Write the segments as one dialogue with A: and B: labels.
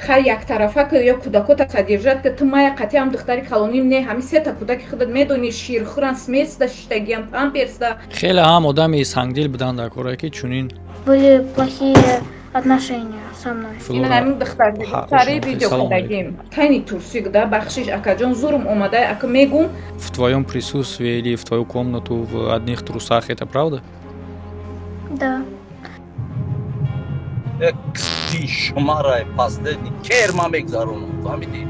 A: Хай яктарафа ки ё кӯдакота содержать ки ту мая қатъи ҳам духтари калоним не, ҳами сета кӯдаки худат медонӣ, ширхӯран, смесь да шиштагиам, памперсда.
B: Хеле ҳам одами сангдил буданд дар коре ки чунин
C: Были плохие отношения со мной.
A: Ин ҳамин духтари видео кардагим. Тайни турсик да, бахшиш, акаҷон, зурм омада, ака, мегум.
B: В твоем присутствии или в твою комнату в одних трусах, это правда?
C: Да.
D: Шумарай последний керма мегзаронам, фаҳмидӣ?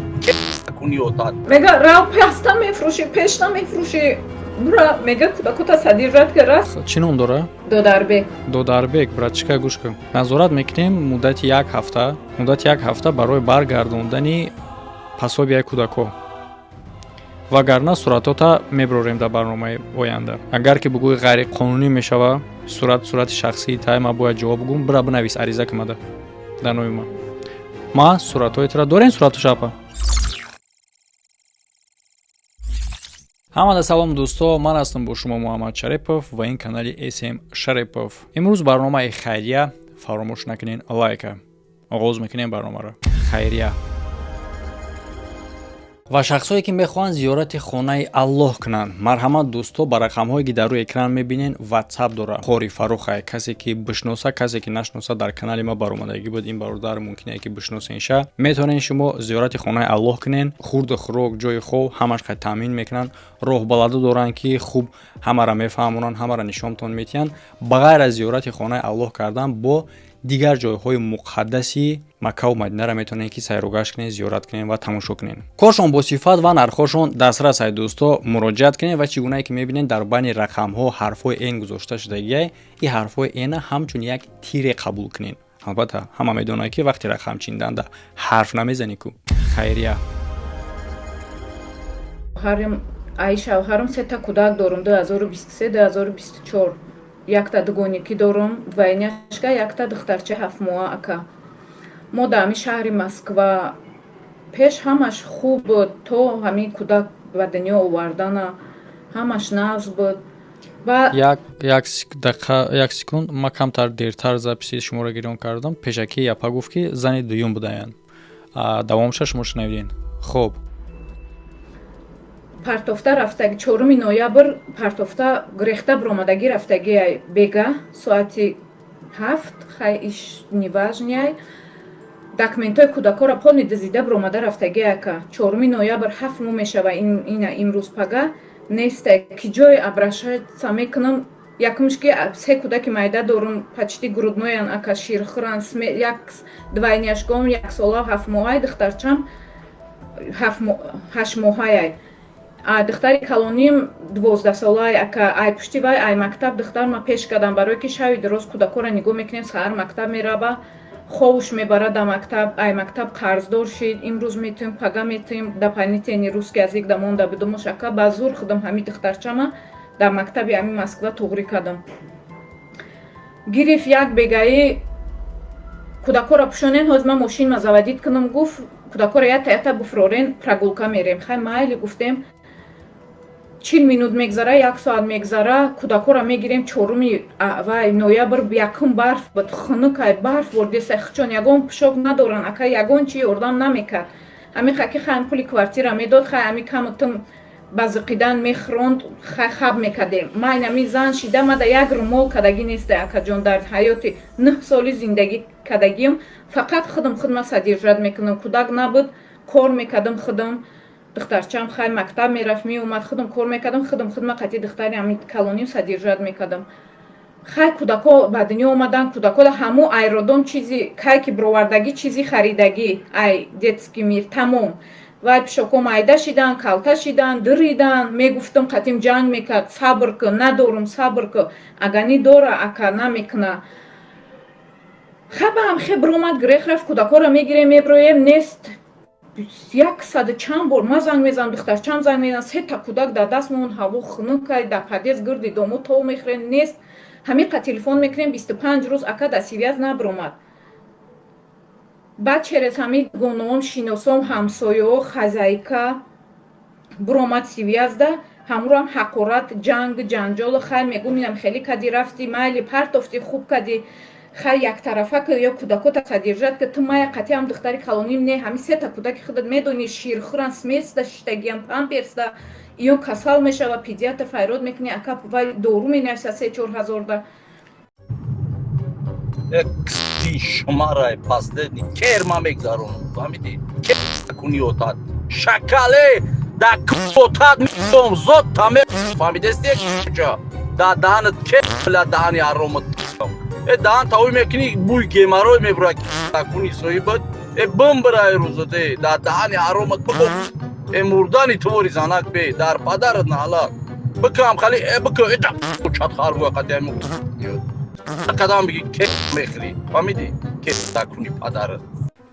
D: Куниотат.
A: Мега, рав, паста мефрӯшӣ, пешна мефрӯшӣ, бура, мега, кӯдакота содержать ка, раст.
B: Чӣ ном дора?
A: Додарбек.
B: Додарбек, братчика, гӯш кун, назорат мекунем муддати як ҳафта, муддати як ҳафта барои баргардондани пособияи кӯдакҳо, вагарна суратота меброрем дар барномаи оянда. Агар ки бугӯи ғайриқонунӣ мешава, сурат, сурати шахсии тай, ма бояд ҷавоб бугӯм. Бира, бинавис ариза кимада дар номи ма. Ма суратҳои тура дорем, сурату шапа. Ҳамада салом, дӯсто, ман ҳастам бо шумо Муҳаммад Шарипов ва ин канали СМ Шарипов. Имрӯз барномаи хайрия. Фаромӯш накунен лайка. Оғоз мекунем барномаро. Хайрия ва шахсое ки мехоҳанд зиёрати хонаи Аллоҳ кунанд, марҳамат, дӯсто, ба рақамҳое ки дар рӯи экран мебинен, ватсап дора қори Фаррухай. Касе ки бишноса, касе ки нашноса, дар канали ма баромадагӣ буд ин бародар, мумкине ки бишносен ша. Метавонед шумо зиёрати хонаи Аллоҳ кунен. Хурду хӯрок, ҷои хоб ҳамаш қай таъмин мекунанд. Роҳбаладо доранд, ки хуб ҳамаро мефаҳмонанд, ҳамаро нишонтон метиҳанд. Ба ғайр аз зиёрати хонаи Аллоҳ кардан, бо дигар ҷойҳои муқаддаси Маккаву Мадинаро метавонед ки сайругашт кунед, зиёрат кунед ва тамошо кунед. Коршон бо сифат ва нархҳошон дастрас ай, дӯсто, муроҷиат кунед. Ва чӣ гунае ки мебинед, дар байни рақамҳо ҳарфҳои Н гузошта шудагиай. Ин ҳарфҳои Н ҳамчун як тире қабул кунед. Албатта, ҳама медонад, ки вақти рақам чинданда ҳарф намезанӣ ку. Хайрия.
A: Ай шавҳарам сета кӯдак дорум, 2023, 2024. Якта дугоникӣ дорум, двойняшка, якта духтарча 7 моҳа, ака. Мо дар ҳамин шаҳри Москва. Пеш ҳамаш хуб буд, то ҳамин кӯдак ба дунё овардана ҳамаш нағз буд.
B: Як секунд, ма камтар дертар записи шуморо гирён кардам. Пешакӣ япа гуфт, ки зани дуюм будаянд. Давомша шумо шунавиден. Хуб.
A: Партофта рафтаги, 4 ноябр партофта, гурехта биромадагӣ рафтагиай бега соати 7. Хай, иш неважный. Документҳои кӯдакҳоро полный дизида биромада рафтаги, ака. 4 ноябр 7 моҳ мешава ина имрӯз пага неста. Ки ҷое обращаться мекунам? Якумш, ки се кӯдаки майда дорум, почти грудноян, ака, ширхӯран. Як двойняшком яксола 7 моҳай, духтарчам 8 моҳаяй. Духтари калоним 12 солаи, ака. Ай пушти вай, ай мактаб духтар ма пеш кардам, барое ки шави дуроз кӯдакҳоро нигоҳ мекунем, саҳар мактаб мерава, ховуш мебарад да мактаб. Ай мактаб қарздор шид, имрӯз метоем, пага метоем. Дополнительный русский язык да монда будумуш, ака. Ба зур худам ҳами духтарчама дар мактаби ҳами Москва туғрӣ кардам. Гирифт як бегаӣ, кӯдакҳоро пӯшонен, ҳозир ман мошинма заводить кунам, гуфт, кӯдакҳоро ята ята буфрорен, прогулка мерем. Хай, майли, гуфтем. 40 минут мегзара, як соат мегзара, кӯдакҳоро мегирем. 4 вай ноябр якум барф буд, хунукай, барф бордеса, хичон ягон пӯшок надоранд, ака. Ягон чи ёрдам намекард. Ҳамин хаки хайм пули квартира медод, хай, ҳами каму тум ба зиқидан мехӯронд, хай, хаб мекардем. Ман ами зан шида, мада як румол кадагӣ неста, акаҷон. Дар ҳаёти 9 соли зиндагӣ кадагиам фақат худам худма содержать мекунам. Кӯдак набуд, кор мекардам худам. Духтарчам хай мактаб мерафт, меомад, худам кор мекардам, худам худма қатъи духтари ҳами калоним содержать мекардам. Хай, кӯдакҳо ба дунё омаданд. Кӯдакҳо ҳаму айродом чизи кай ки бировардагӣ, чизи харидагӣ, ай Детский мир, тамом. Вай пишокҳо майда шидан, калта шидан, диридан. Мегуфтам, қатим ҷанг мекард: сабр кун, надорум, сабр кун. Агани дора, ака, намекуна. Хабаам хе биромад, гирех рафт. Кӯдакҳоро мегирем, меброем, нест. Яксаду чанд бор ман занг мезанам, духтарчам занг мезанам, сета кӯдак дар дастмон, ҳаво хунукай, дар подъезд гирди дому тов мехӯрем, нест. Ҳамиқа телефон мекунем, 25 рӯз, ака, дар связь набиромад. Баъд через ҳамин гуноҳом, шиносом, ҳамсояҳо, хозяйка биромад связь да. Ҳамуроам ҳақорат, ҷанг, ҷанҷолу. Хай, мегум, инам хеле кади, рафти, майли, партофти, хуб кади. Хай, яктарафа ки ё кӯдакота содержать ки ту мая қатиам духтари калоним не, ҳами сета кӯдаки худат медонӣ, ширхӯран, смесь да шиштагиам, памперсда. Ё касал мешава, педиатр файрод мекунӣ, ака, вай дору менависа 3-4 ҳазорда.
D: Шумарай последний керма мегзаронам, фаҳмидӣ? Куни отат шакале да отат меком зод таме, фаҳмидести? Да даҳанат кела, даҳани ҳаромат. Э, даҳан тавӣ мекунӣ, бӯй геморрой мебура. Куни соҳибат э бимбирай рӯзат, э да даҳани ҳаромат бигӯ. Э, мурдани твори занак бе дар падарат наҳлат бикам хали э бикӯ э чат харбуя қатиами қадам биги ке мехӯрӣ, фаҳмидӣ? Ке куни падарат.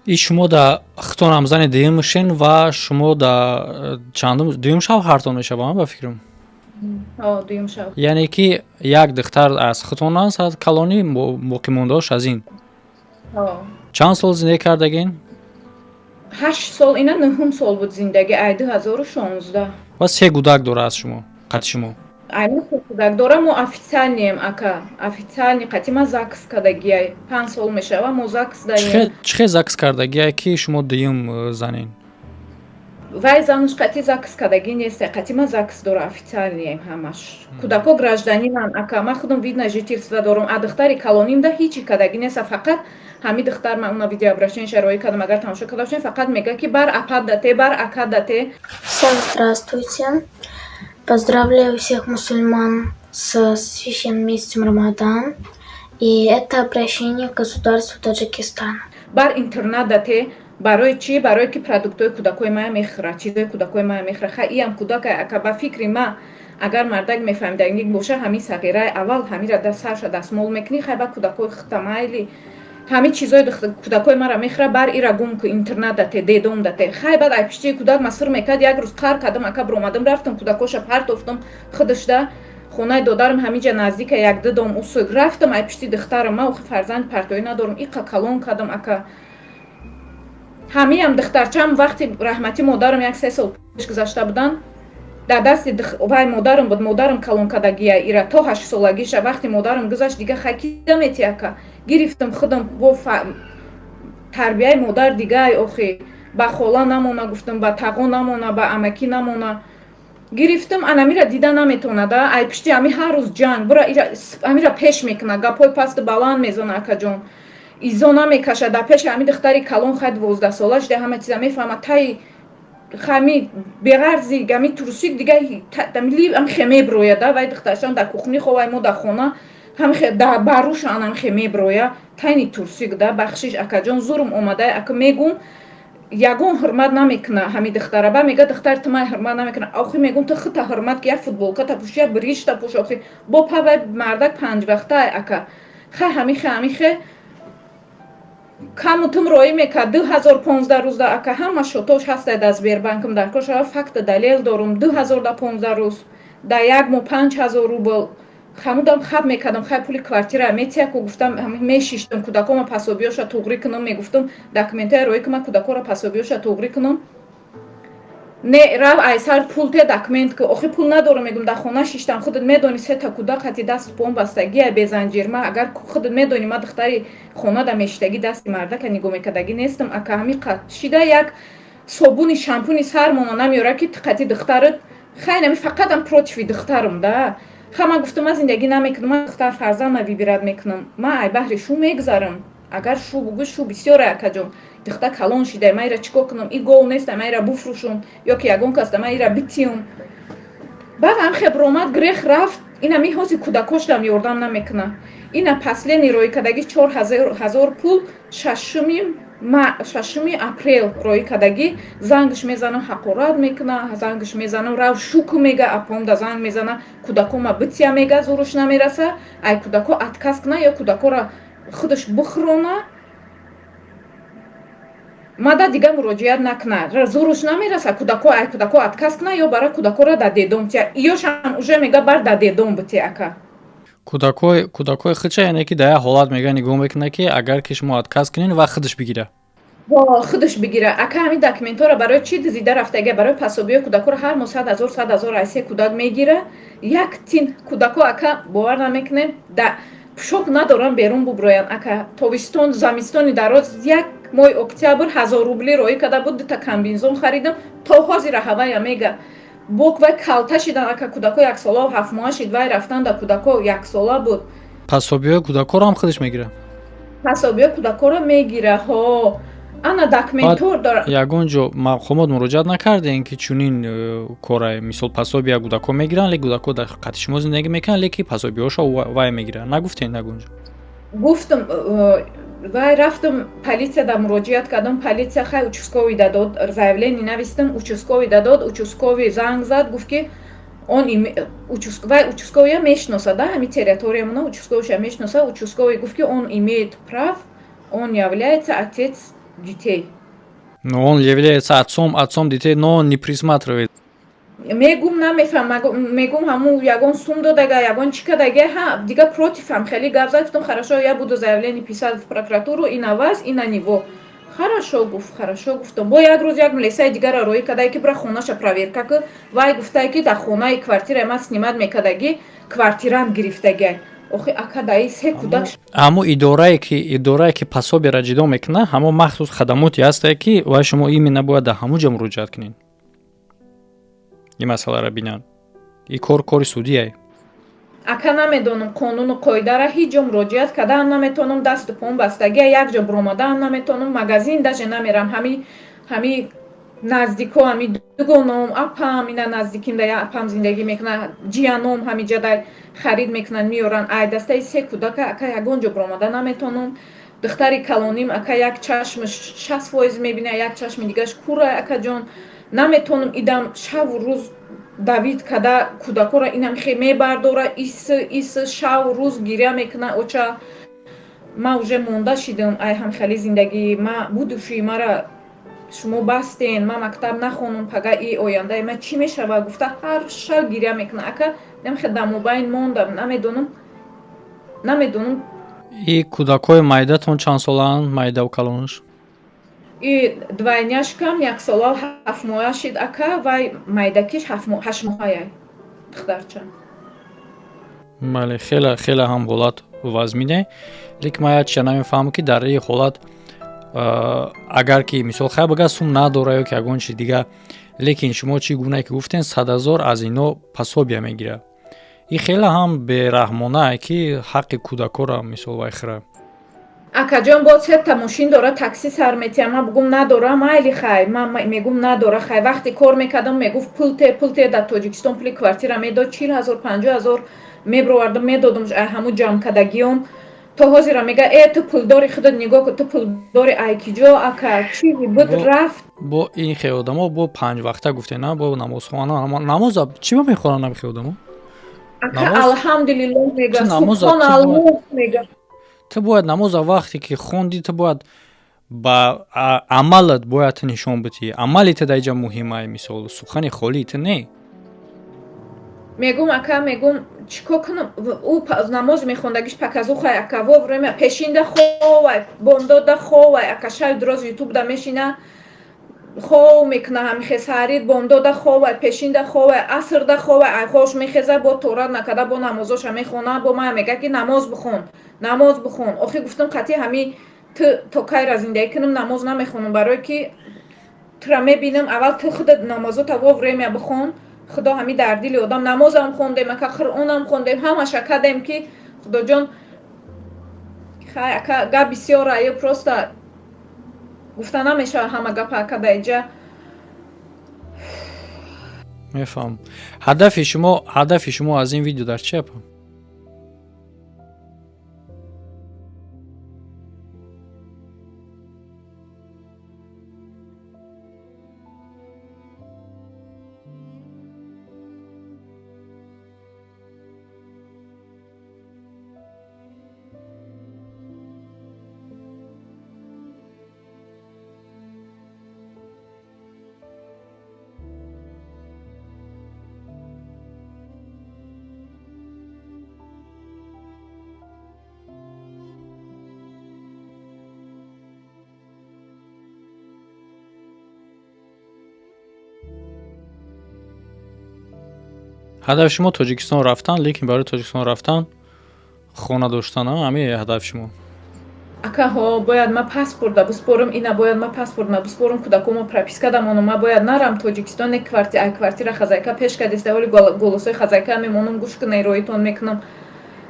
B: И шумо да хитонам зани дуюм мешен ва шумо да чандум, дуюм шавҳартон мешавам, ба фикрам?
A: Дуюм шав.
B: Яъне ки як духтар аз хитон аст, аз калонӣ, боқимондаош аз ин. Чанд сол зиндагӣ кардагин?
A: 8 сол, ина нӯҳум сол буд зиндагӣ, ай 2016.
B: Ва се кӯдак дора аз шумо, қати шумо?
A: Ай се кӯдак дора. Мо официальный ем, ака, официальный. Қати ма ЗАГС кардагиай, 5 сол мешава, мо ЗАГС даем.
B: Чӣ хел ЗАГС кардагиай, ки шумо дуюм занен?
A: Вай зануш қати ЗАГС кардагӣ нест, қати ма ЗАГС дора, официальный ем ҳамаш. Кӯдако гражданин ан, ака, ма худам вид на жительство дорум. А духтари калонимда ҳичи кардагӣ нест, фақат ҳами духтар. Ман уна видеообращение роӣ кардам, агар тамошо карда бошем, фақат мега ки бар апа дате, бар ака дате.
C: Всем здравствуйте. Поздравляю всех мусульман с священным месяцем Рамадан. И это обращение к государству Таджикистан.
A: Бар интернат дате. Барои чӣ? Барое ки продуктҳои кӯдакҳои мая мехӯра, чизои кӯдакҳои мая мехӯра. Ха, иам кӯдака, ака. Ба фикри ма, агар мардак мефаҳмидагӣ боша, ҳамин сағираи аввал ҳамира сарша дастмол мекунӣ. Хай, ба кӯдакҳои хута майли, ҳамин чизои кӯдакҳои мара мехӯра, бар ира гум ку, интернат дате, детдом дате. Хай, баъд ай пиштии кӯдак масур мекард. Як рӯз қар кардам, ака, биромадам, рафтам, кӯдакҳоша партофтам худашда, хонаи додарам ҳаминҷа наздика, як-ду дом усуг. Рафтам ай пишти духтарам. Ма охи фарзанди партоӣ надорам, иқа калон кардам, ака. Ҳамиам духтарчам вақти раҳмати модарам як 3 сол пеш гузашта буданд, дар дасти вай модарам буд, модарам калон кардагия ира то 8 солагиша. Вақти модарам гузашт, дига хай кида мети, ака? Гирифтам худам. Бо тарбияи модар дигай охи, ба хола намона гуфтам, ба тағо намона, ба амакӣ намона, гирифтам. Анамира дида наметонада, ай пишти ами ҳар рӯз ҷанг бура, амира пеш мекуна, гапҳои пасту баланд мезона, акаҷон, изо намекашад дар пеши ҳами духтари калон. Хай, 12 сола шуда, ҳама чиза мефаҳмад. Таи хами беғарзи гами трусик дига ам хе меброяда. Вай духтаршон дар кухни ховай, мо дар хона, барушан амхе меброя тайни трусик да. Бахшиш, акаҷон, зурм омада, ака, мегум, ягон ҳурмат намекуна ҳами духтара. Ба мега: «Духтари ту май ҳурмат намекуна». Охи, мегум, ту хута ҳурмат ки, як футболка та пӯш, як брич та пӯш. Охи, бо павай мардак панҷвақта, ака. Хай, ҳамихе ҳамихе каму тум роӣ мекард. 2015 рӯзда, ака, ҳама счёт ош ҳастай дар Сбербанкам, дар кор шава, факта далел дорум. 2015 рӯз дар як моҳ 5000 рубл хамудам хаб мекардам. Хай, пули квартира метияку, гуфтам, мешиштам, кӯдакома пособие ша туғрӣ кунам. Мегуфтам, документҳоя роӣ кунам, кӯдакоро пособие ша туғрӣ кунам. Не, рав айсар пул те, документ ки. Охи, пул надорам, мегум, дар хона шиштам, худат медонӣ, сета кӯдак ҳати дасту пом бастагия, безанҷирма. Агар худат медонӣ, ма духтари хона да мешиштагӣ, дасти мардака нигоҳ мекардагӣ нестам, ака. Ҳами шида як собуни, шампуни сармона намеёра, ки қати духтарат. Хай, нами фақатам против и духтарам да. Ха, ман гуфтам, ман зиндагӣ намекунам, ман духтар фарзанд ма выбирать мекунам, ман ай баҳри шу мегузарам. Агар шу бугӯ, шу бисёре, акаҷон. Духтар калон шида, ман ира чӣ кор кунам? И гол нест, ман ира буфрӯшум ё ки ягон кас да ман ира битиюм? Баъд ҳам хеб ромад, грех рафт. Ина миҳози кӯдакошдам ёрдам намекуна. Ина последний роӣ кардагӣ 4000 пул 6 апрел роӣ кардагӣ. Зангш мезанам, ҳақорат мекуна. Зангш мезанам, рав шуку мега, апомда занг мезана, кӯдакома бития мега, зуруш намераса. Ай кӯдако отказ куна ё кӯдакора худаш бухрона, мада дига муроҷиат накуна. Зуруш намераса, кӯдако, ай кӯдако отказ куна ё бара кӯдакора дар детдом тия. Иёшам уже мега, бар дар детдом бити, ака.
B: Кӯдакои худша, яъне ки дар як ҳолат мега, нигоҳ мекунад, ки агар ки шумо отказ кунед ва худаш бигира.
A: Худаш бигира, ака. Ҳамин документҳоро барои чӣ дизида рафтага? Барои пособие кӯдакоро ҳар моҳ 100 000, 100 000 ай се кӯдак мегира. Як тин кӯдако, ака, бовар намекунем, да. Пӯшок надорам берун буброян, ака. Тобистон, замистони дароз, як моҳи октябр 1000 рубли роӣ карда буд, дута комбинезон харидам, то ҳозира ҳавая мега. Бок вай калта шидан, ака, кӯдако яксолаву 7 моҳа шид, вай рафтан да кӯдако яксола буд.
B: Пособиҳои кӯдакоро ҳам худаш мегирад?
A: Пособиҳои кӯдакоро мегира, ҳо. Ана документор дора.
B: Ягон ҷо мақомот муроҷиат накардем, ки чунин кора, мисол, пособия кӯдако мегиранд, лекин кӯдако дар қати шумо зиндагӣ мекунанд, лекин пособиҳошо вай мегиранд? Нагуфтем ягон ҷо?
A: Гуфтам, вай рафтам, полисияда муроҷиат кардам. Полисия хай участковый дадод, заявление навистам, участковый дадод. Участковый занг зад, гуфт, ки он вай участковый мешиносад, да, ҳами территориямона участковыйша мешиносад. Участковый гуфт, ки он имеет прав, он является отец детей.
B: Но он является отцом детей, но он не присматривает.
A: Мегум, намефаҳмам, мегум, ҳамун ягон сум додага, ягон чӣ кардага, ҳа, дига против ҳам хеле гап зад. Гуфтам: «Хорошо, я буду заявление писать в прокуратуру и на вас, и на него». «Хорошо», гуфт, «хорошо», гуфтам. Бо як рӯз як милисаи дигара роӣ кардае, ки бира хонаша проверка ки. Вай гуфтае, ки дар хонаи квартираи ман снимать мекардагӣ, квартирант гирифтагиай. Охи, ака, даи се кӯдак.
B: Ҳамо идорае, ки пособияро ҷидо мекунад, ҳамо махсус хадамоте ҳастае, ки вай шумо именно бояд дар ҳамон ҷо муроҷиат кунед, ин масъаларо бинанд. Ин кор кори судияе.
A: Ака, намедонам қонуну қоидара, ҳеҷ ҷо муроҷиат кардаам наметавонам, дасту пом бастагия, як ҷо биромадаам наметавонам, магазин даже намерам. Ҳами наздико, ҳами дугоном, апам, ина наздиким да апам зиндагӣ мекунад, ҷияном ҳамиҷа да харид мекунанд, меоранд. Ай дастаи се кӯдака, ака, ягон ҷо биромада наметавонам. Духтари калоним, ака, як чашмаш 60% мебинад, як чашми дигаш кура, акаҷон, наметавонам. Идам шаву рӯз давид када кӯдакоро инам хе мебардора, ис ис, шаву рӯз гиря мекуна. Оча, ма уже монда шидам ай ҳамхели зиндагӣ. Ма будущий мара шумо бастен, ма мактаб нахонам, пага и ояндаи ма чӣ мешавад, гуфта ҳар шаб гиря мекуна, ака. Намхе дамобайн мондам, намедонам, намедонам.
B: И кӯдакҳои майдатон чанд солаанд, майдаву калонаш?
A: И двойняшкам яксола 7 моҳа шид, ака, вай майдакиш 8 моҳая духтарча.
B: Бале, хеле хеле ҳам ҳолат вазмине, лекин ман як чиза намефаҳмам, ки дар ин ҳолат, агар ки мисол хай бага сум надора ё ки ягон чиз дига, лекин шумо чӣ гунае ки гуфтен, 100 000 аз ино пособия мегирад, ин хеле ҳам бераҳмонае, ки ҳаққи кӯдакҳоро мисол вай хӯра.
A: Акаҷон, боз сета мошин дора, такси сар метиҳам. Ман бугум надора, майли, хай, ман мегум надора, хай. Вақте кор мекардам, мегуфт: «Пул те, пул те». Дар Тоҷикистон пули квартира медод, 40 000, 50 000 мебировардам, медодам ҳамун ҷамъкардагиём. То ҳозира мега: «Э, ту пулдори, худат нигоҳ кун, ту пулдори». Айкиҷо, ака, чизи буд, рафт.
B: Бо ин хел одамо бо панҷ вақта гуфтен, на бо намозхона, намоза чӣ ба мехонанд ами хел одамо?
A: Ака, алҳамдулиллоҳ мега, субҳоналлоҳ мега.
B: Ту бояд намоза вақте ки хонди, ту бояд ба амалат бояд ту нишон бидиҳӣ. Амали ту дар инҷа муҳимае, мисол, сухани холии ту не.
A: Мегум, ака, мегум, чӣ кор кунам? Ӯ намоз мехондагиш показуха, ака, вовремя пешинда ховай, бомдода ховай, ака, шаби дуроз ютубда мешина, хов мекуна, ҳамихе саҳарид, бомдода ховай, пешинда ховай, асрда ховай, айхош мехеза, бо торат накарда, бо намозоша мехона. Бо ман мега, ки намоз бихон, намоз бихон. Охи, гуфтам, қатъи ҳами ту то кайра зиндагӣ кунам, намоз намехонам, барое ки тура мебинам. Аввал ту худат намозота вовремя бихон. Худо ҳами дар дили одам. Намозам хондем, ака, қуръонам хондем, ҳамаша кардем, ки Худоҷон, хай, ака, гап бисёра, ё просто гуфта намешавад ҳама гапа, ака, дар иҷа.
B: Мефаҳмам. Ҳадафи шумо аз ин видео дар чи, апа? Ҳадафи шумо Тоҷикистон рафтан, лекин барои Тоҷикистон рафтан Хона доштан, ҳамин ҳадаф шумо?
A: Акаҳо, бояд ма паспорта биспорам, ина бояд ма паспорт ма биспорам, кӯдакомо прописка дамонам. Ма бояд нарам Тоҷикистон, не квартира хозяйка пеш кардеста. Оли голосои хозяйка мемонам, гӯш кунай, роитон мекунам,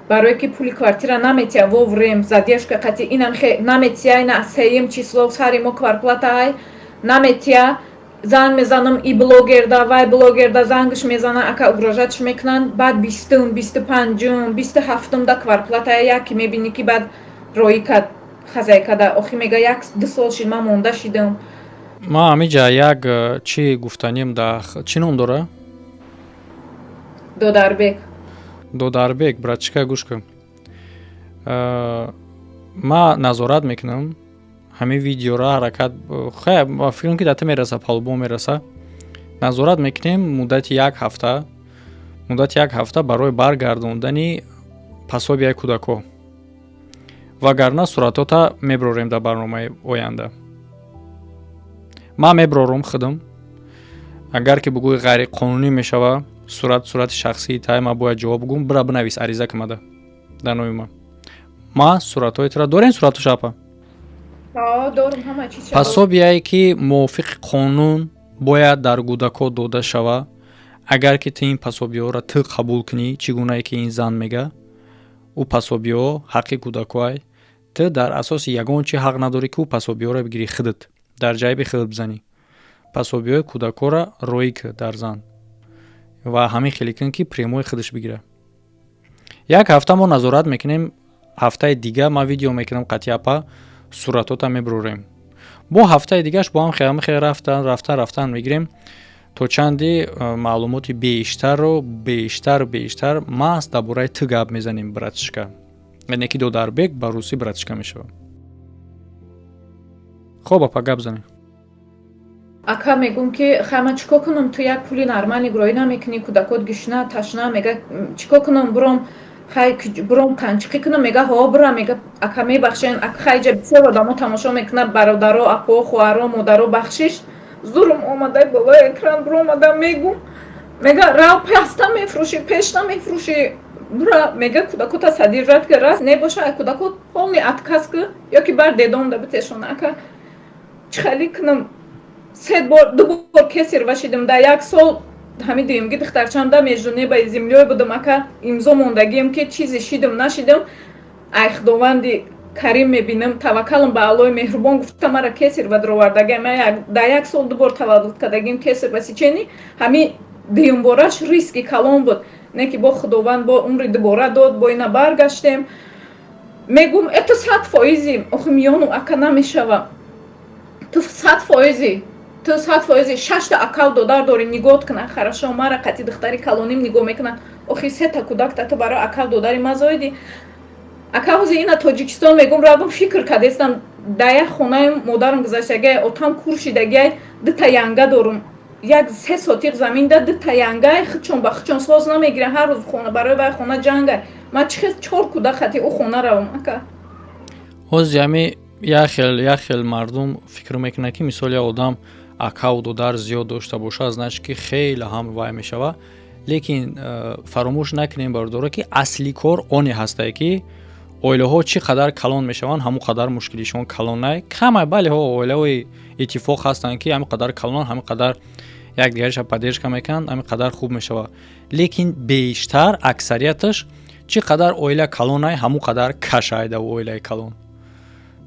A: барое ки пули квартира наметия вовремя, задержка қати инам наметия. Ина сеюм число сари мо кварплата ай наметия. Занг мезанам и блогерда, вай блогерда зангш мезана, ака, угрожать ш мекунанд. Баъд 20-ум, 25-ум, 27-ум да кварплата яке мебинӣ, ки баъд роӣ кард хозяйка да. Охи мега, як ду сол шид, ман монда шидам.
B: Ма ҳамиҷа як чӣ гуфтанем да, чӣ ном дора?
A: Додарбек.
B: Додарбек, братчика, гӯш кун. Ма назорат мекунам ҳамин видеора, ҳаракат хай, фикрам, ки дата мераса, палубо мераса. Назорат мекунем муддати як ҳафта, муддати як ҳафта барои баргардондани пособия и кӯдакҳо, вагарна суратота меброрем дар барномаи оянда. Ман меброрум худам, агар ки бугӯи ғайриқонунӣ мешава. Сурат, сурати шахсии тай, ман бояд ҷавоб бугӯм. Бира, бинавис ариза кимада дар номи ман. Ма суратҳои тура дорем, сурату шапа. Пособия е ки мувофиқи қонун бояд дар кӯдакҳо дода шава, агар ки ту ин пособия ҳоро ту қабул кунӣ, чӣ гунае ки ин зан мега, ӯ пособия ҳо ҳаққи кӯдакҳоай. Ту дар асоси ягон чи ҳақ надорӣ, ки ӯ пособия ҳоро бигирӣ, худат дар ҷайби худат бизанӣ. Пособия ҳои кӯдакҳоро роӣ кӯ дар зан ва ҳамин хеле кун, ки прямой худаш бигира. Як ҳафта мо назорат мекунем. Ҳафтаи дига ман видео мекунам қатъи апа, суратота мебурорем. Бо ҳафтаи дигаш бо ҳам хеле рафтан, рафтан, рафтан мегирем, то чанди маълумоти бештарро, бештару бештар маҳз дар бораи ту гап мезанем, братишка, яъне ки Додарбек ба русӣ братишка мешавад. Хоб, апа, гап занем.
A: Ака, мегӯм, ки хай, ман чӣ кор кунам? Ту як пули нормальный гуроӣ намекунӣ, кӯдакот гишна, ташна. Мега, чӣ кор кунам? Буром, хай, буром, қанчиқӣ кунам? Мега, ҳо, бура. Мега, ака, мебахшен, хайҷа бисёр одамо тамошо мекунад, бародаро, апо, хоҳаро, модаро, бахшиш, зурум омадай болои экран буромада мегум. Мега, рав, паста мефурӯшӣ, пешта мефурӯшӣ, бура. Мега, кӯдакота содержать ки раст небоша, кӯдакот полный отказ ки ё ки бар дедонда битешона. Ака, чӣ хеле кунам? Се бор, ду бор кесарево шидим дар як сол. Ҳамин дуюмги духтарчам да между небо и землёй будам, ака. Имзо мондагием, ки чизе шидам, нашидам, ай Худованди карим мебинам, таваккалам ба Аллои меҳрубон гуфта, мара кесарево дуровардагиам. Дар як сол ду бор таваллуд кардагим, кесарево сечение. Ҳамин дуюмбораш риски калон буд, не ки бо Худованд бо умри дубора дод, бо ина баргаштем. Мегум, это 100 фоизи, охи миёну, ака, намешава. Ту 100 фоизи, ту 100 фоизи шашта акав додар дорӣ, нигоҳ кунад хорошо. Мара қати духтари калоним нигоҳ мекунад. Охи сета кӯдакта ту барои акав додари ма зоидӣ. Ака, ҳози ина Тоҷикистон мегум, равам, фикр кардестам, дар як хонаи модарам гузаштагиай, отам кур шидагиай, дута янга дорум, як се сотиқ замин да дута янгай, худчон ба худчон соз намегиранд. Ҳар рӯз хона барои вай хона ҷангай. Ман чӣ хел чор кӯдак хати ӯ хона равам, ака?
B: Ҳози ҳами як хел мардум фикр мекунад, ки мисол як одам акаву додар зиёд дошта бошад, значит, ки хеле ҳам вай мешавад. Лекин фаромӯш накунем, бародаро, ки асли кор оне ҳастае, ки оилаҳо чӣ қадар калон мешаванд, ҳамон қадар мушкилишон калонай камай. Бале, ҳо, оилаҳои иттифоқ ҳастанд, ки ҳамин қадар калонанд, ҳамин қадар якдигариша поддержка мекунанд, ҳамин қадар хуб мешавад. Лекин бештар, аксарияташ, чӣ қадар оила калонай, ҳамон қадар кашай да оилаи калон.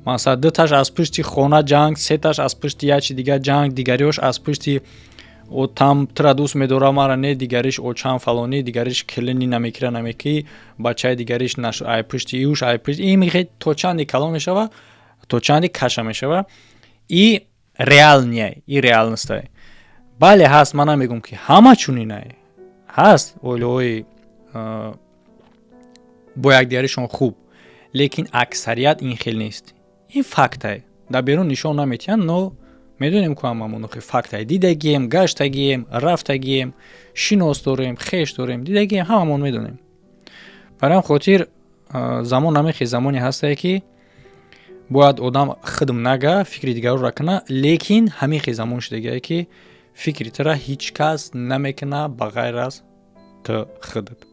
B: Масалан, дуташ аз пушти хона ҷанг, сеташ аз пушти як чи дигар ҷанг, дигариёш аз пушти там тура дӯст медора, мара не, дигариш очам фалонӣ, дигариш килини намекира, намекӣ, бачаи дигариш ай пушти иуш, ай пушти ин мехе. То чанди калон мешава, то чанди каша мешава. И реальный, и реальность ай, бале, ҳаст. Ман намегӯм, ки ҳама чунинай. Ҳаст оилаҳои бо якдигаришон хуб, лекин аксарият ин хел нест. Ин фактай, дар берун нишон наметиҳанд, но медонем ку ҳамамон, охи фактай. Дидагием, гаштагием, рафтагием, шинос дорем, хеш дорем, дидагием, ҳамамон медонем. Барои ҳам хотир замон намехе, замоне ҳастае, ки бояд одам хидм нага, фикри дигарро куна. Лекин ҳамин хел замон шудагие, ки фикри тура ҳеҷ кас намекуна, ба ғайр аз ту худат.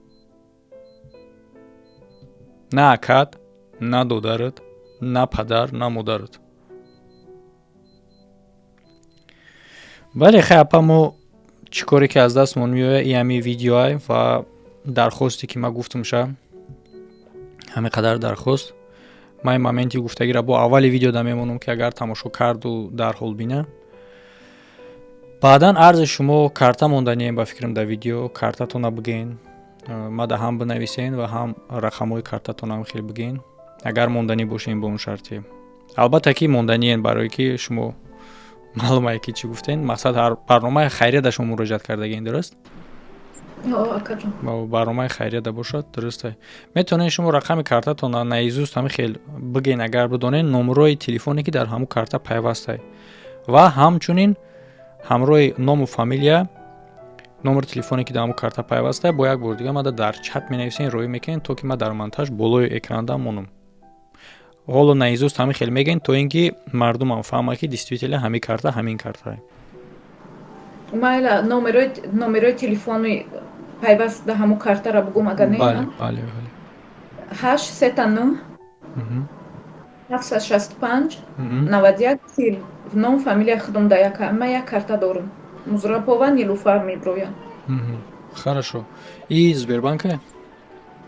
B: На акат, на додарат, на падар, на модарат. Бале, хай, апа, мо чӣ коре ки аз дастмон меояд, и ҳами видеоай ва дархосте, ки ман гуфтамша, ҳамин қадар дархост. Ман ин моменти гуфтагиро бо аввали видеода мемонам, ки агар тамошо карду, дарҳол бина. Баъдан арзи шумо карта монданием, ба фикрам, дар видео картатона бигӯен, мада ҳам бинависен ва ҳам рақамҳои картатонам хел бигӯен, агар монданӣ бошем, бо он шарте, албатта, ки монданиен, барое ки шумо маълумае, ки чӣ гуфтен. Мақсад, ҳар барномаи хайрия да шумо муроҷиат кардагиен, дуруст? Барномаи хайрия да бошад, дуруста. Метавонед шумо рақами картатона наизусть ҳами хел бигӯен, агар бидонед, номерои телефоне, ки дар ҳамун карта пайвастай, ва ҳамчунин ҳамроҳи ному фамилия, номери телефоне, ки дар ҳамун карта пайваста. Бо як бори дига мада дар чат менависен, роӣ мекунед, то ки ман дар монтаж болои экранда монам. Ҳоло наизусть ҳамин хел мегӯен, то ин ки мардумам фаҳмад, ки действительно ҳамин карта ҳамин картае.
A: Майла, номерои телефони пайваст да ҳамун картара бугум, агар не?
B: Бале.
A: 839 765 91 40. Ном, фамилия худам да як, ман як карта дорам, Музрапова Нилуфар меброям.
B: Хорошо, и Сбербанка?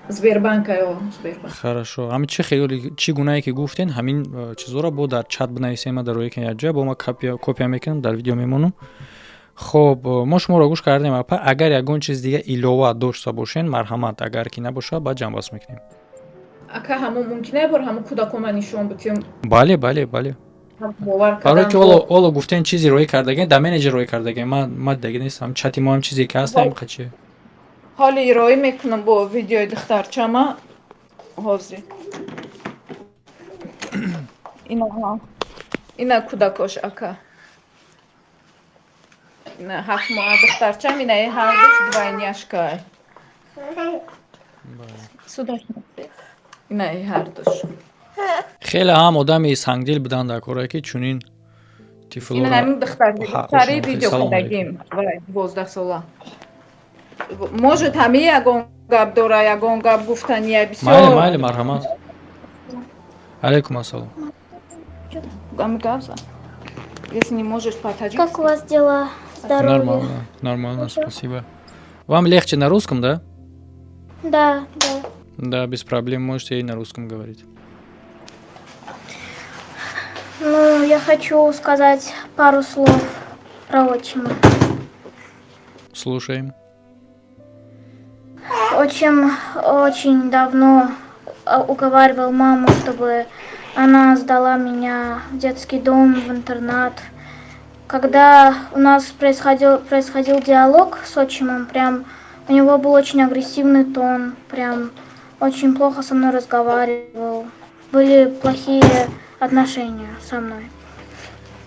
A: Сбербанка, ё, Сбербанк.
B: Хорошо. Ҳамин чӣ хеле, чӣ гунае ки гуфтен, ҳамин чизҳоро бо дар чат бинависем, ма дар рӯи якҷоя бо ма копия мекунам, дар видео мемонам. Хоб, мо шуморо гӯш кардем, апа. Агар ягон чиз дига илова дошта бошен, марҳамат, агар ки набошад, баъд ҷамъбаст мекунем.
A: Ака, ҳамун мумкин бор ҳамун кӯдакома нишон бутем?
B: Бале. Барое ки ҳоло гуфтен, чизе роӣ кардаген, дар менеҷер роӣ кардаген, ма дидаги нестам. Чати мо ҳам чизе ки ҳаст, ҳам қачи.
A: Ҳоли роӣ мекунам бо видеои духтарчама ҳозир. Ина кӯдакош, ака. Ина 7 моҳа духтарчам, ина ҳардуш двойняшка. Ина ҳардуш.
B: Хеле ҳам одами сангдил буданд дар корае, ки чунин
A: тифлоро. Ҳамин духтари видео кардагим, 12 сола. Может, ҳами ягон гап дора, ягон гап гуфтания бисёр.
B: Майли, майли, марҳамат. Алейкум ассалом.
A: Если не можешь по-таджикски.
C: Как у вас дела? Здоровье?
B: Нормально, нормально, спасибо. Вам легче на русском, да?
C: Да.
B: Да, без проблем, можете и на русском говорить.
C: Ну, я хочу сказать пару слов про отчима.
B: Слушаем.
C: Отчим очень давно уговаривал маму, чтобы она сдала меня в детский дом, в интернат. Когда у нас происходил диалог с отчимом, прям у него был очень агрессивный тон, прям очень плохо со мной разговаривал. Были плохие отношения со мной.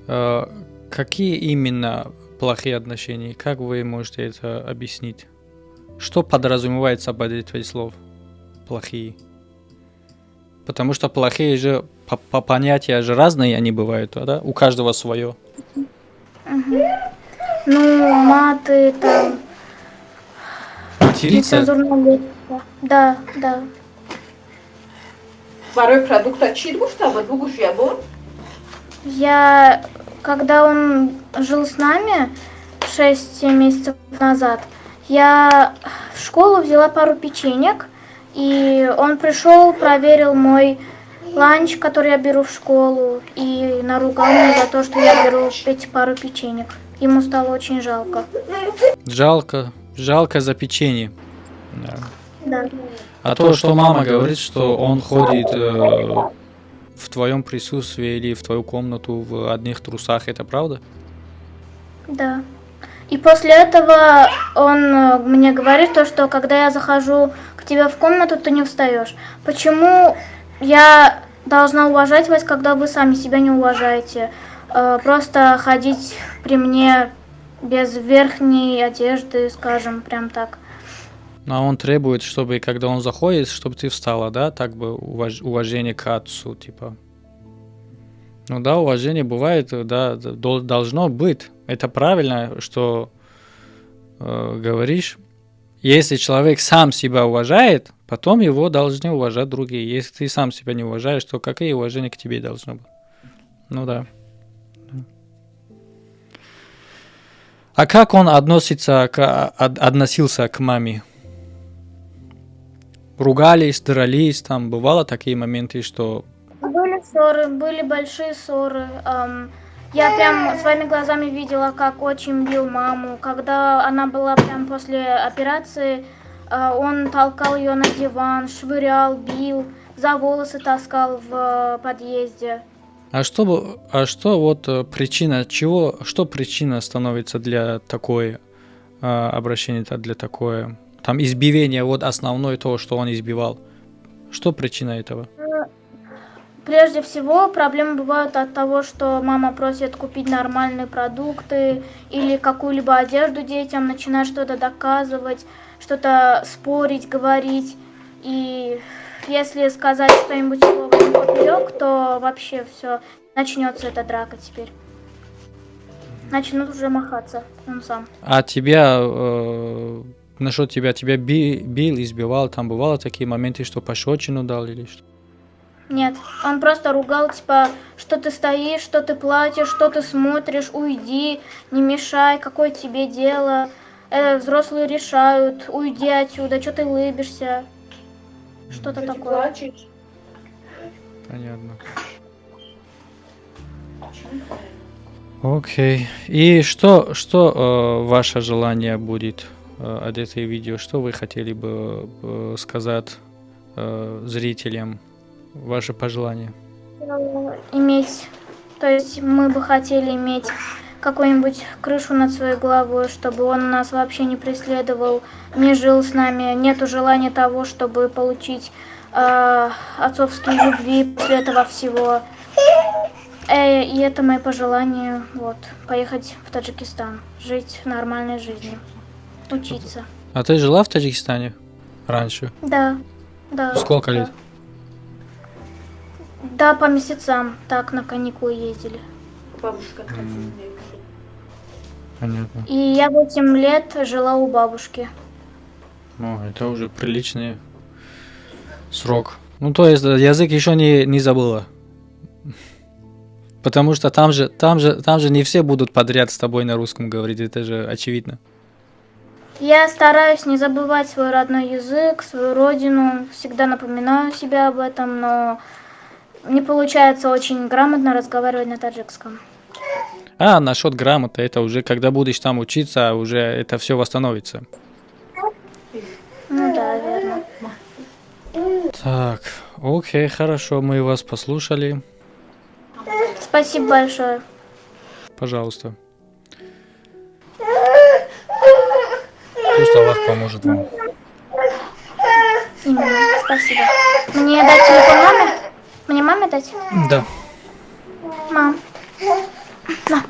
B: А какие именно плохие отношения? Как вы можете это объяснить? Что подразумевается под этим слов «плохие»? Потому что плохие же по понятия же разные они бывают, да? У каждого свое.
C: Угу. Ну, маты там.
B: Материться?
C: Да.
A: Барои продукта чӣ гуфта буд, бугӯш ябор.
C: Я, когда он жил с нами 6 месяцев назад, я в школу взяла пару печенек, и он пришел, проверил мой ланч, который я беру в школу, и наругал меня за то, что я беру эти пару печенек. Ему стало очень жалко.
B: Жалко, жалко за печенье. Да.
C: Да.
B: А то, что мама говорит, что он ходит в твоем присутствии или в твою комнату в одних трусах, это правда?
C: Да. И после этого он мне говорит то, что когда я захожу к тебе в комнату, ты не встаешь. Почему я должна уважать вас, когда вы сами себя не уважаете? Просто ходить при мне без верхней одежды, скажем, прям так.
B: А он требует, чтобы, когда он заходит, чтобы ты встала, да? Так бы уважение к отцу, типа. Ну да, уважение бывает, да, должно быть. Это правильно, что говоришь. Если человек сам себя уважает, потом его должны уважать другие. Если ты сам себя не уважаешь, то какое уважение к тебе должно быть? Ну да. А как он относился к маме? Ругались, дрались, там бывало такие моменты, что...
C: Были ссоры, были большие ссоры. Я прям своими глазами видела, как отчим бил маму. Когда она была прям после операции, он толкал ее на диван, швырял, бил, за волосы таскал в подъезде.
B: А что вот причина, чего, что причина становится для такой обращения, для такое, там избиение, вот основное то, что он избивал. Что причина этого?
C: Прежде всего, проблемы бывают от того, что мама просит купить нормальные продукты или какую-либо одежду детям, начинает что-то доказывать, что-то спорить, говорить. И если сказать что-нибудь слово поперек, то вообще все, начнется эта драка теперь. Начнут уже махаться, он сам.
B: А тебя, насчет тебя бил, избивал, там бывало такие моменты, что пощечину дал или что?
C: Нет, он просто ругал, типа, что ты стоишь, что ты платишь, что ты смотришь, уйди, не мешай, какое тебе дело, взрослые решают, уйди отсюда, что ты улыбишься, что-то
A: Ты
C: такое.
A: Плачешь?
B: Понятно. Окей. И что ваше желание будет от этой видео? Что вы хотели бы сказать зрителям? Ваше пожелание?
C: Иметь, то есть мы бы хотели иметь какую-нибудь крышу над своей головой, чтобы он нас вообще не преследовал, не жил с нами. Нету желания того, чтобы получить отцовские любви после этого всего. И это мое пожелание, вот, поехать в Таджикистан, жить нормальной жизнью, учиться.
B: А ты жила в Таджикистане раньше?
C: Да, да.
B: Сколько
C: да.
B: лет?
C: Да, по месяцам так на каникулы ездили.
A: Бабушка.
B: Понятно.
C: И я 8 лет жила у бабушки.
B: Ну, это уже приличный срок. Ну, то есть язык еще не забыла. Потому что там же не все будут подряд с тобой на русском говорить, это же очевидно.
C: Я стараюсь не забывать свой родной язык, свою родину, всегда напоминаю себе об этом, но не получается очень грамотно разговаривать на таджикском.
B: А насчет грамоты, это уже когда будешь там учиться, уже это все восстановится.
C: Ну да, верно.
B: Так, окей, хорошо, мы вас послушали.
C: Спасибо большое.
B: Пожалуйста. Пусть Аллах поможет вам.
C: Именно, спасибо. Мне дать телефон маме? Мне маме дать?
B: Да.
C: Мам. На.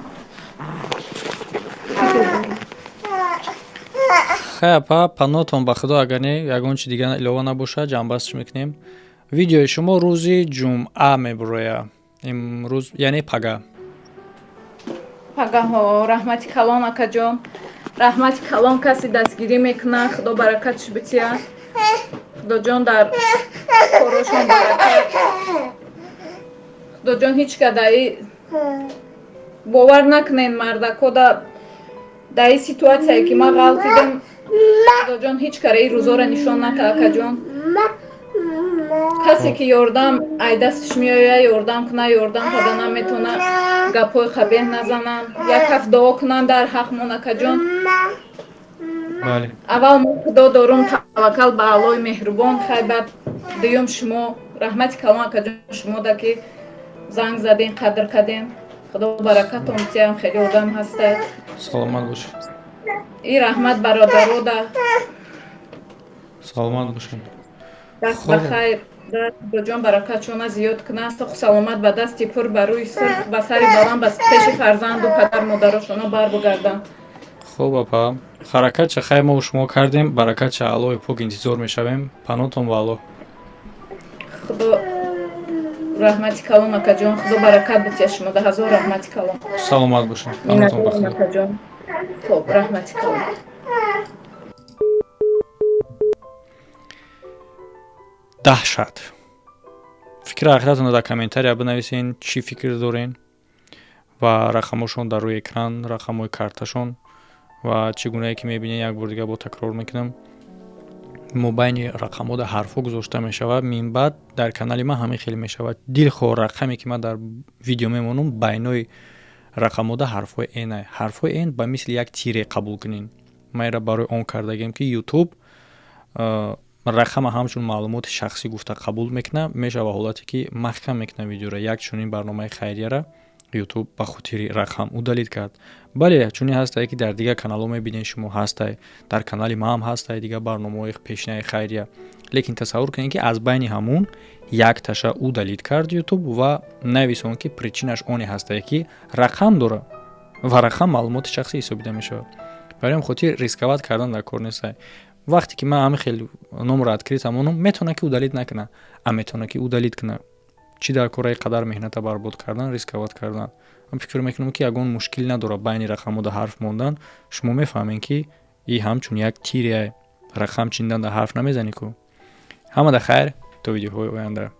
B: Хай, апа, панотон ба худо, агар не ягон чи дигар илова набошад, ҷамъбастш мекунем. Видеои шумо рӯзи ҷумъа мебурояд. Имрӯз, яъне пага.
A: Пагаҳо. Раҳмати калон, акаҷон, раҳмати калон, касе дастгирӣ мекунад, худо баракатш бития, худоҷон дар корошон баракат, худоҷон ҳеҷ ка даи бовар накунен мардако да дар ин ситуатсияе ки ман ғалтидам, худоҷон ҳеҷ кара ин рӯзоро нишон ната, акаҷон. Касе ки ёрдам ай дасташ меояд, ёрдам куна, ёрдам када наметавона, гапҳои қабеҳ назананд, як ҳафт дуо кунанд дар ҳақмон, акаҷон.
B: Бале.
A: Аввал мо худо дорум, таваккал ба Аллои меҳрубон, хай баъд дуюм шумо. Раҳмати калон, акаҷон, шумода ки занг задем, қадр кардем, худо баракатон тиям, хеле одам ҳастад.
B: Саломат бошед.
A: И раҳмат бародарода.
B: Саломат бошед.
A: Даст ба хайр, худоҷон баракатшона зиёд кунад, соху саломат, ба дасти пур, ба рӯи сурх, ба сари баланд, ба пеши фарзанду падар модарошона бар бугарданд.
B: Хуб, апа, ҳаракатша хай мо шумо кардем, баракатша Аллоҳи пок интизор мешавем. Панотон ба Аллоҳ.
A: Худо раҳмати калон, акаҷон, худо баракат бития шумо да, ҳазор раҳмати калон.
B: Саломат бошед, панотон ба худо.
A: Акаҷон, хуб, раҳмати калон.
B: Даҳшат. Фикри ақидатонро дар комментария бинависен, чӣ фикр дорен, ва рақамҳошон дар рӯи экран, рақамҳои карташон. Ва чӣ гунае ки мебинед, як бор дига бо такрор мекунам, мобайни рақамҳо ҳарфҳо гузошта мешавад. Минбаъд дар канали ман ҳамин хел мешавад: дилхоҳ рақаме ки ман дар видео мемонам, байнои рақамҳода ҳарфҳои н. Ҳарфҳои н ба мисли як тире қабул кунед. Ман инро барои он кардагем, ки Ютуб рақама ҳамчун маълумоти шахсӣ гуфта қабул мекунад, мешава ҳолате, ки маҳкам мекунад видеоро. Як чунин барномаи хайрияра Ютуб ба хотири рақам удалить кард. Бале, чунин ҳастае, ки дар дигар каналҳо мебинед шумо, ҳастай, дар канали маам ҳастай дигар барномаҳои пешинаи хайрия. Лекин тасаввур кунед, ки аз байни ҳамун якташа удалить кард Ютуб ва нависон, ки причинаш оне ҳастае, ки рақам дорад ва рақам маълумоти шахсӣ ҳисобида мешавад. Барои ҳам хотир рисковать кардан дар кор нестай. Вақте ки ман ҳамин хел номро открыт амонам, метавонад, ки удалить накунад, а метавонад, ки удалить кунад. Чӣ дар кораи қадар меҳната барбод кардан, рисковать кардан? Ман фикр мекунам, ки ягон мушкил надорад байни рақамҳода ҳарф мондан. Шумо мефаҳмед, ки и ҳамчун як тире рақам чиндан дар ҳарф намезанӣ ку. Ҳамада хайр, то видеоҳои оянда.